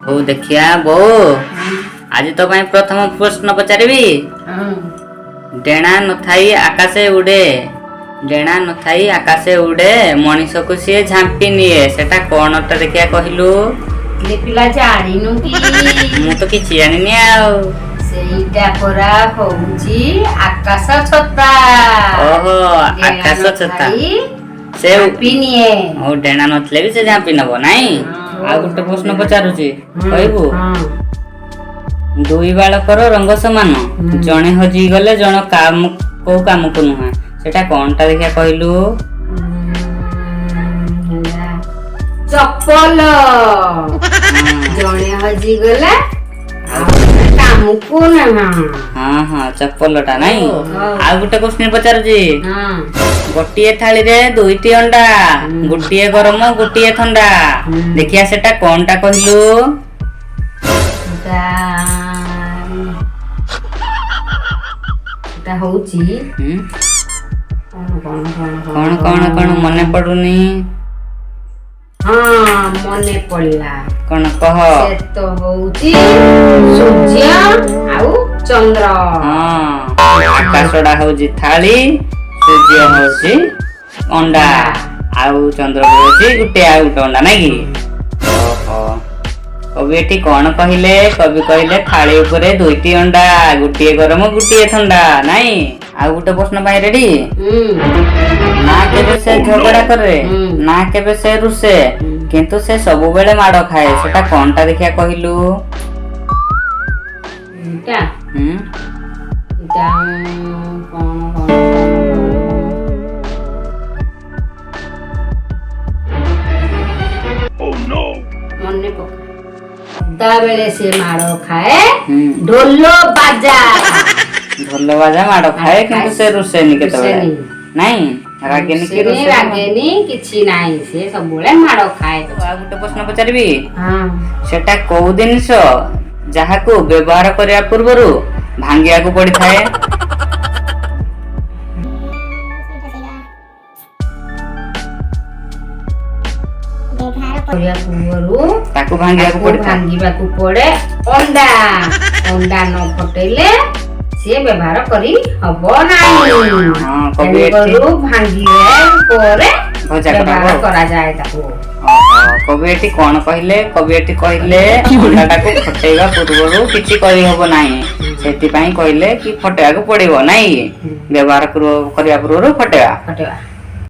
ହଉ ଦେଖିଆ ବୋଉ, ଆଜି ତୋ ପାଇଁ ପ୍ରଥମ ପ୍ରଶ୍ନ ପଚାରିବି। ଡେଣା ନଥାଇ ଆକାଶେ ଉଡେ, ଡେଣା ନଥାଇ ଆକାଶେ ଉଡେ, ମଣିଷକୁ ସିଏ ଝାମ୍ପି ନିଏ, ସେଟା କଣଟା ଦେଖିଆ କହିଲୁ? କିରେ ପିଲା, ଜାଣିନୁ କି? ମୁଁ ତ କିଛି ଜାଣିନି ଆଉ। ସେଇଟା ପରା ହଉଛି ଆକାଶ ଛତା। ଓହୋ, ଡେଣା ଆକାଶ ଛତା। ନଥାଇ ସେ ଝାମ୍ପି ନିଏ। ହଉ, ଡେଣା ନଥିଲେ ବି ସେ ଝାମ୍ପି ନବ ନାଇଁ? ହଁ। ଆଉ ଗୋଟେ ପ୍ରଶ୍ନ ପଚାରୁଛି, କହିବୁ? ହଁ। ଦୁଇ ବାଳକର ରଙ୍ଗ ସମାନ, ଜଣେ ହଜିଗଲେ ଜଣ କାମ କୋଉ କାମକୁ ନୁହେଁ, ସେଟା କଣଟା ଦେଖିଆ କହିଲୁ? ହେଲା ଚପଲ। ଜଣେ ହଜିଗଲା ଆଉ ଜଣେ କାମକୁ ନା। ହଁ, ଚପଲଟା ନାଇଁ? ହଁ। ଆଉ ଗୋଟେ କ୍ୱେଶ୍ଚିନ୍ ପଚାରୁଛି। ହଁ। ଗୋଟିଏ ଥାଳିରେ ଦୁଇଟି ଅଣ୍ଡା, ଗୋଟିଏ ଗରମ ଗୋଟିଏ ଥଣ୍ଡା, ଦେଖିଆ ସେଟା କଣଟା କହିଲୁ? ସେଟା ସେଟା ହଉଛି କଣ କଣ କଣ? କଣ କଣ କଣ ମନେ ପଡୁନି? ହଁ, ମନେ ପଡିଲା। କଣ କହ? ସେ ତ ହଉଛି ସୂର୍ଯ୍ୟ ଆଉ ଚନ୍ଦ୍ର। ହଁ, ଆକାଶଟା ହଉଛି ଥାଳି, ସୂର୍ଯ୍ୟ ହଉଛି ଅଣ୍ଡା, ଆଉ ଚନ୍ଦ୍ର ହଉଛି ଗୋଟେ ଆଉ ଗୋଟେ ଅଣ୍ଡା, ନାଇଁ କି? ଓହୋ, କବି ଏଠି କଣ କହିଲେ? କବି କହିଲେ ଥାଳି ଉପରେ ଦୁଇଟି ଅଣ୍ଡା, ଗୋଟିଏ ଗରମ ଗୋଟିଏ ଥଣ୍ଡା, ନାଇଁ? ଆଉ ଗୋଟେ ପ୍ରଶ୍ନ ପାଇଁ ରେଡି? ହୁଁ। ନା କେବେ ସେ ଝଗଡା କରେ, ନା କେବେ ସେ ରୁଷେ, କିନ୍ତୁ ସେ ସବୁବେଳେ ମାଡ ଖାଏ, ସେଟା କଣଟା ଦେଖିଆ କହିଲୁ? ଏଇଟା ଏଇଟା କଣ କଣ କଣ? ମନେ ପକା। ସଦାବେଳେ ସେ ମାଡ଼ ଖାଏ। ଢୋଲ ବାଜା। ଢୋଲ ବାଜା ମାଡ ଖାଏ, କିନ୍ତୁ ସେ ରୁଷେନି କେତେବେଳେ। ରୁଷେନି। ନାଇଁ, ରାଗେନି କି? ରୁଷେନି, ରୁଷେନି। ରାଗେନି, କିଛି ନାହିଁ, ସେ ସବୁବେଳେ ମାଡ଼ ଖାଏ। ଆଉ ଗୋଟେ ପ୍ରଶ୍ନ ପଚାରିବି? ହଁ। ସେଟା କୋଉ ଜିନିଷ ଯାହାକୁ ବ୍ୟବହାର କରିବା ପୂର୍ବରୁ ଭାଙ୍ଗିବାକୁ ପଡିଥାଏ? କରିବା ପୂର୍ବରୁ ତାକୁ ଭାଙ୍ଗିବାକୁ ତାକୁ ପଡିଥାଏ। ଭାଙ୍ଗିବାକୁ ପଡେ। ଅଣ୍ଡା, ଅଣ୍ଡା ନ ଫଟେଇଲେ ସିଏ ବ୍ୟବହାର କରି ହବ ନାହିଁ। ହଁ, କବି ଏଠି ତେଣୁକରୁ ଭାଙ୍ଗିଲେ ପରେ ଭଜା ବ୍ୟବହାର କରାହବ। କରାଯାଏ ତାକୁ। ଓହୋ, କବି ଏଠି କଣ କହିଲେ? କବି ଏଠି କହିଲେ ଅଣ୍ଡାଟାକୁ ଫଟେଇବା ପୂର୍ବରୁ କିଛି କରିହବ ନାହିଁ, ସେଥିପାଇଁ କହିଲେ କି ଫଟେଇବାକୁ ପଡିବ, ନାଇଁ କି? ବ୍ୟବହାର କରିବା ପୂର୍ବରୁ ଫଟେଇବା। ଫଟେଇବା।